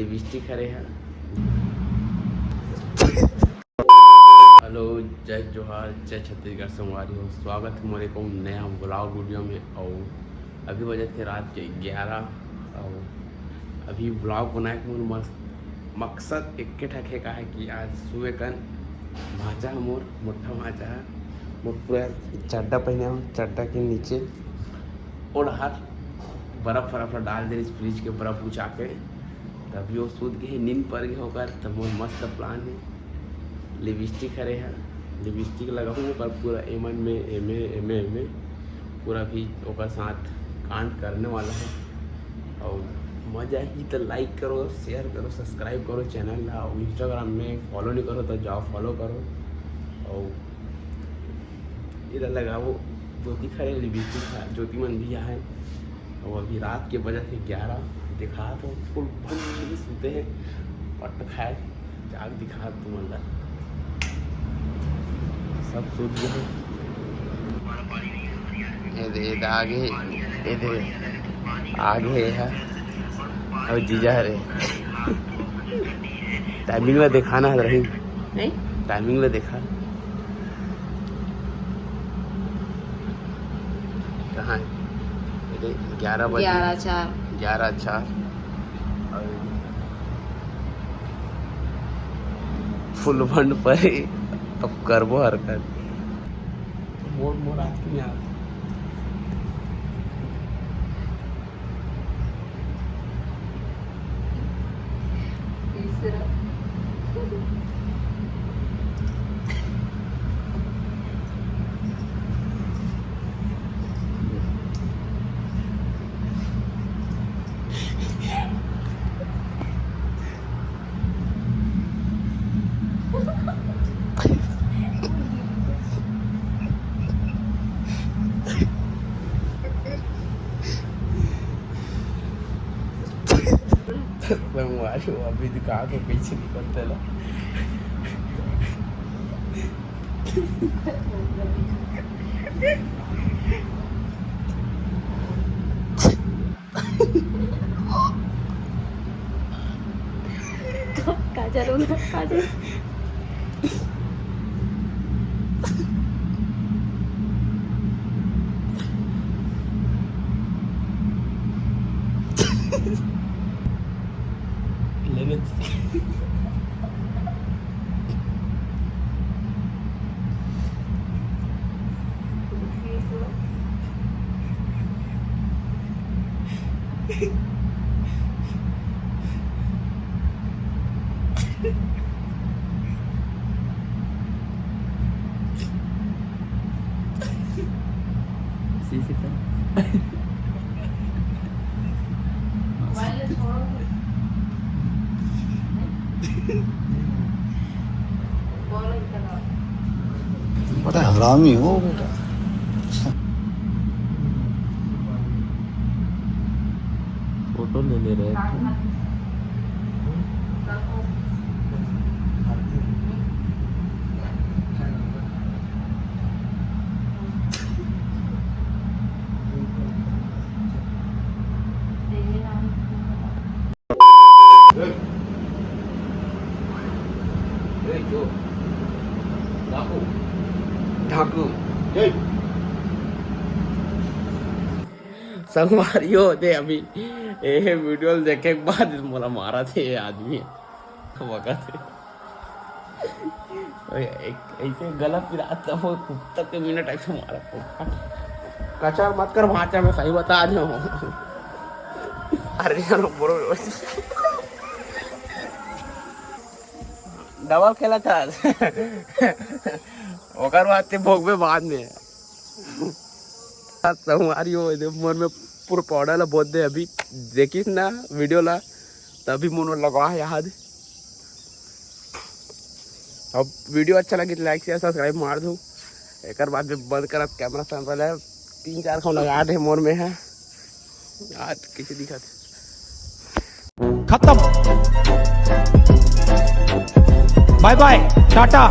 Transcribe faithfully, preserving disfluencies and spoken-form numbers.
Lipstick हरे हा। Hello, जय जोहार, जय छत्तीसगढ़ संगवारी हो। स्वागत है मोर एक नया व्लॉग वीडियो में। और अभी बजत हे रात के ग्यारह। और अभी व्लॉग बनाए के मोर मस-, मकसद एक ठक हे, का है कि आज सुबह कन भांचा मोर, मोटा भांचा है, मोर पूरा चड्डा पहने हूँ, चड्डा के नीचे ओढ़ार बर्फ वरफ ला डाल दे फ्रिज के बर्फ उछा के। तभी वो सूत गए, नींद पड़ गए होकर। तब मोर मस्त प्लान है, लिपस्टिक हरे है, लिपस्टिक लगाऊँ ओकर पूरा एमन में, एमे एमे एमे पूरा भी ओकर साथ कांड करने वाला है। और मजा आही तो लाइक करो, शेयर करो, सब्सक्राइब करो चैनल ला। और इंस्टाग्राम में फॉलो नहीं करो तो जाओ फॉलो करो। और इधर लगाओ ज्योति खरे, लिपस्टिक है, ज्योति मन भी है। और अभी रात के बजत हे ग्यारह, दिखा तो फुल भंड सुते हैं, पट खाए जाग दिखा तुमन ला। सब सूत गए हैं। ये दे, ये दे आगे, ये दे आगे है। और जीजा हरे। टाइमिंग ला देखा ना रही। नहीं? टाइमिंग ला देखा। कहाँ है? ये दे, ग्यारह बजे। ग्यारह चार। ग्यारह चार। और फुल फंड पर ही अब करबो हरकत। मोर, मोर आज की यार। तीसरा। संगवारी हो, अभी दिखा के पीछे निकलते ला। काजल होना, काजल। लेने। बड़ा हरामी हो बेटा। फोटो ले ले रहे थे। ढाकू। संगवारी हो दे अभी, ए वीडियो देखे के बाद मोला मारा थे ये आदमी। वक्त है। ओए, एक, ऐसे गला पिरात था वो कुत्ता के बिना टाइप से मारा। कचर मत कर, भांचा, मैं सही बता रहा हूँ। अरे यार, बोलो। डबल खेला था। ओकर बाद ते भोगबे बाद में। संगवारी हो, एदे मोर में पूरा पाउडर ला बोत दे। अभी देखिस ना वीडियो ला, तभी मोर में लगवा है याद। अब वीडियो अच्छा लगे तो लाइक, शेयर, सब्सक्राइब मार दो। एकर बाद में बंद करत कैमरा सैमरा ला, तीन चार खो लगा दे मोर में है। आज किसी दिखत। खत्म। बाय बाय, टाटा।